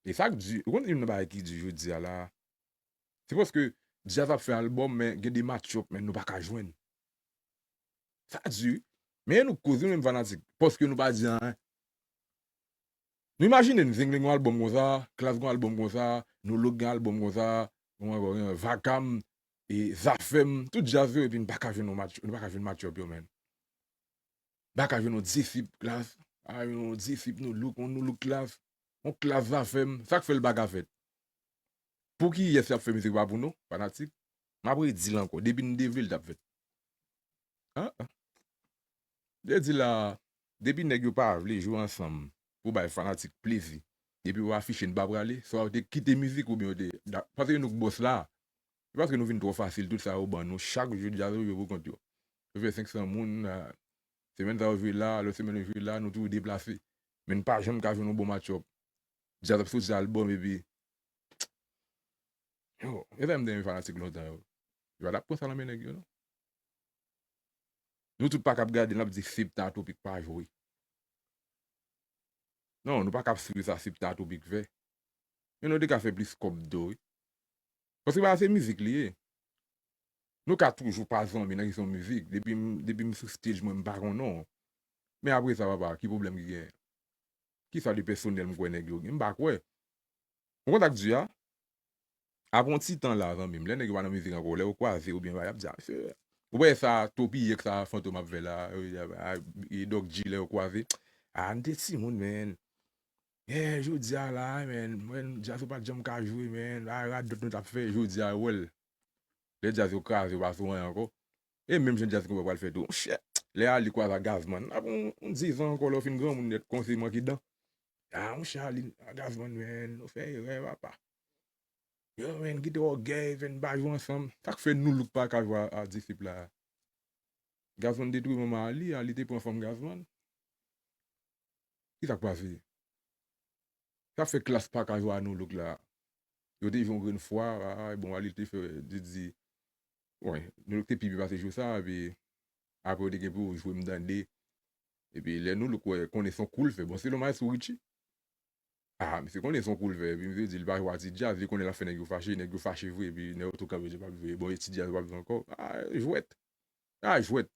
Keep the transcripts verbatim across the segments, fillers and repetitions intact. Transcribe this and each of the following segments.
E sa k di, ou konn youn nan bagay ki di jodi a la, se paske djaz ap fè albòm, men gen de match-up, men nou pa ka jwenn. Sa di, men nou koze menm fanatik, paske nou pa di anyen. Nou imajine n, Zenglen gen albòm konsa, Klass gen albòm konsa, Nou Look gen albòm konsa, kòman ankò, gen Vakam, e Zafèm, tout djaz yo, epi n pa ka jwenn yon match, nou pa ka jwenn match-up yo, menn. Pa ka jwenn yon Disip Klass, pa ka jwenn yon Disip Nou Look, yon Nou Look Klass, yon Klass Zafèm, sa k fè l pa ka fèt? Pou kiyès y ap fè mizik pa pou nou, fanatik? M ap redi l ankò, depi n te vle l t ap fèt. Ah, ah. Vle di la, depi nèg yo pa vle jwe ansanm pou bay fanatik plezi, depi yo afiche n pa prale, swa yo te kite mizik oubyen yo te, paske nou k bòs la, se paske nou vin twò fasil, tout sa yo ban nou, chak jou djaz yo jwe pou kont yo. Yo fè senk san moun, ah, semèn sa yo jwe la, lòt semèn yo jwe la, nou toujou deplase. Men n pa janm ka jwenn yon bon match-up. Djaz ap soti albòm epi, yo, e sa m te renmen fanatik lontan yo. Yo pa t ap pran sa nan men nèg yo, non. Nou tout pa kab gade, n ap di Septa Topik pa jwe. Non, nou pa kab swiv sa Septa Topik fè. Men nou te ka fè plis kòb tou, wi. Paske bagay se mizik li ye. Nou ka toujou pa zanmi nan kesyon mizik. Depi m, depi m sou stage, mwen, m pa konn non. Men apre sa, papa, ki pwoblèm ki genyen? Kisa de pèsonèl m kwè nèg yo gen? M pa kwè. Ou konn sa k di a? Apre yon ti tan la, zanmi m, lè nèg yo pa nan mizik ankò, lè yo kwaze oubyen bagay, y ap di, "Ah, mesye, ou wè sa Topiyex sa Fantom ap fè la, e, e, e Doc G lè yo kwaze? Ah, n te timoun, men. Yeah, jodi a la, men, mwen, djaz ou pa t janm ka jwe, men. Ah, radòt nou t ap fè, jodi a, wè l. Lè djaz yo kraze, yo pa sou anyen ankò. E menm jan djaz konpa pral fè tou. Monchè, lè Ali kwaze ak Gazman, ap yon, yon diz an ankò, lè w fin granmoun nèt, kòmanse manke dan. Ah, monchè, Ali, ah, Gazman, men, nou fè erè, papa. Yo, men, kite ògèy, fè n pa jwe ansanm. Sa k fè Nou Look pa ka jwe a, a Disip la? Gazman te touye manman Ali, Ali te pran fanm Gazman. Kisa k pase? Sa fè Klass pa ka jwe a Nou Look la. Yo te jwe yon grenn fwa, ah, bon, Ali te fè, te di, wi, Nou Look te pi byen pase jou sa, epi apre yo te gen pou yo jwe M Tande. Epi lè Nou Look wè, konnen se yon kou l fè. Bon, selon Maestro Richie. Ah, misye konnen se yon kou l fè, epi misye di l pa jwe a ti djaz, li konnen l ap fè nèg yo fache, nèg yo fache vre, epi nèg yo tou kanpe, yo pa vle, bon, e ti djaz yo pa vle ankò. Ah, jwèt. Ah, jwèt.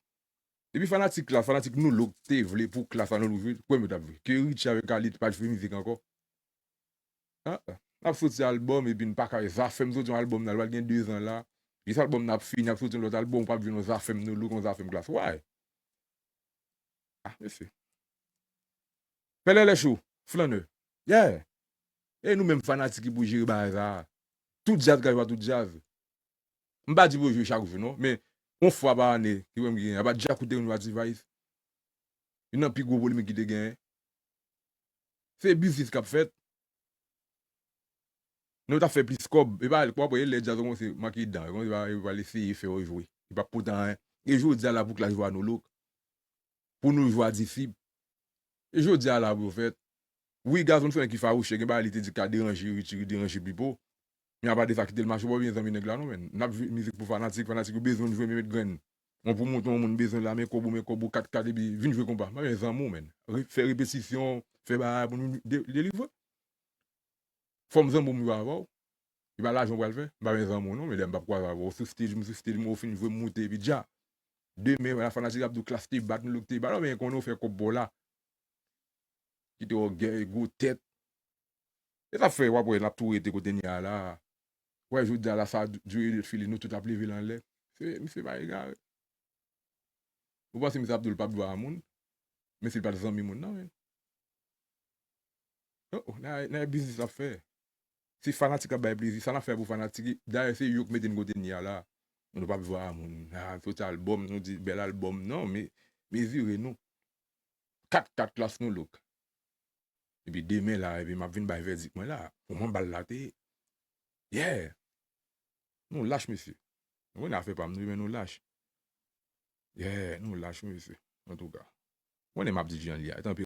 Epi fanatik la, fanatik Nou Look te vle pou Klass a Nou Look jwe, kwè m yo t ap vle. Ke Richie avèk Ali pa t fè mizik ankò. Ah, ah. N ap soti albòm, epi n pa ka, Zafèm soti yon albòm nan, l pral gen de zan la. Jis albòm nan ap fini, ap soti yon lòt albòm, ou p ap jwenn yon Zafèm Nou Look, yon Zafèm Klass. Why? Ah, mesye. Pèlè lè cho, flannè. Yeah. E nou menm fanatik ki pou jere bagay sa a. Tout djaz ka jwe a tout djaz. M pa di pou yo jwe chak jou, non, men yon fwa pa ane, ki wè m gen, apa Djakout te konn jwe a T-Vice. Youn nan pi gwo polemik ki te genyen. Se biznis k ap fèt. Nou t ap fè plis kòb. E pa, w ap wè lè djaz yo kòmanse manke dan, yo kòmanse pa, yo pral eseye fè yo jwe. Yo p ap pote anyen. E jodi a la pou Klass jwe a Nou Look. Pou Nou Look jwe a Disip. E jodi a la pou yo fèt. Wi, Gazman se yon nèg ki fawouche, gen bagay li te di ka deranje Richie, ki deranje Pipo. Men apa de sa, kite l mache, w pa byen zanmi nèg la non, men. N ap jwe mizik pou fanatik, fanatik yo bezwen n jwe, men met grenn. Yon pwomotè, yon moun bezwen la, men kòb ou, men kòb ou, kat kat, epi vin jwe konpa. M pa byen zanmi w, men. Re-, fè repetisyon, fè bagay pou nou de-, delivre. Fò m zanmi w, m jwe avè w. E pa lajan w pral fè. M pa byen zanmi w non, men lè m p ap kwaze avè w sou stage, m sou stage, m wè w fin jwe, m moute, epi dja. Demen, la fanatik ap di w Klass te bat, Nou Look te bat, men konnen w fè kòb pa w la. Kite ògèy, gwo tèt. E sa fè, w ap wè, n ap tou rete kote n ye a la. Wè, jodi a la, sa Djoulie Elliott file, nou tout ap leve l anlè. Se, misye pa egare. Ou panse misye ap di w l p ap jwe a moun? Men si l pa t zanmi moun nan, men. Oh, oh, nan, nan biznis l ap fè. Se fanatik k ap bay plezi, sa n ap fè pou fanatik. Dayè, se yo k mete n kote n ye a la. Nou p ap jwe a moun. Ah, soti albòm, nou di bèl albòm. Non, men, mezire nou. Kat kat Klass Nou Look. Epi demen la, epi m ap vin bay vèdik mwen la. Kòman bal la te ye? Yeah! Nou lach, mesye. Nou konnen afè pa m, nou, men nou lach. Yeah, nou lach, wi, mesye. Antouka. Ou konnen m ap di jan l ye a. Tanpri,